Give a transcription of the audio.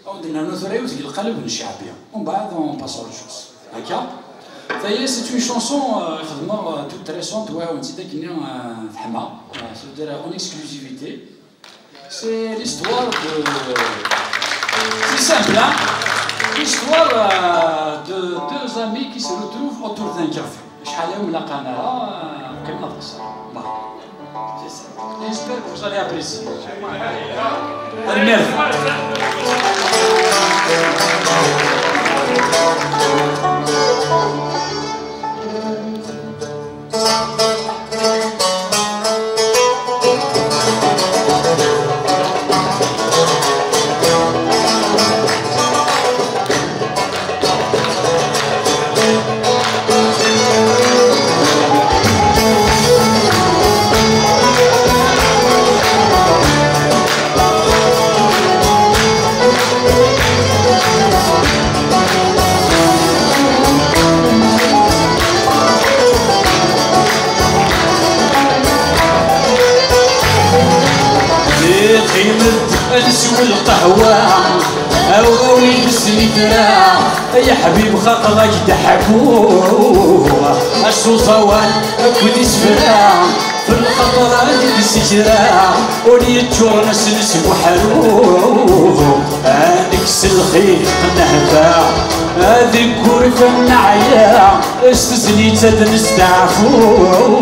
عندنا نثريوت القلب الشعبية ومن بعد on passe à autre chose. D'accord. C'est une chanson toute récente, ouais, on dit qu'il y a en exclusivité. C'est l'histoire de. C'est simple, hein? L'histoire de deux amis qui se retrouvent autour d'un café. C'est ça. J'espère que vous allez apprécier. Merci. نسوي القهوة أو السنترا يا حبيب خاطرك ضحكوه السوصوان كنت سفرا في الخطرة ديك السجرة وليتشور نسنس وحروه نكس الخيط نهبا هذيك كورفة النعيا استزنيت نستعفوه.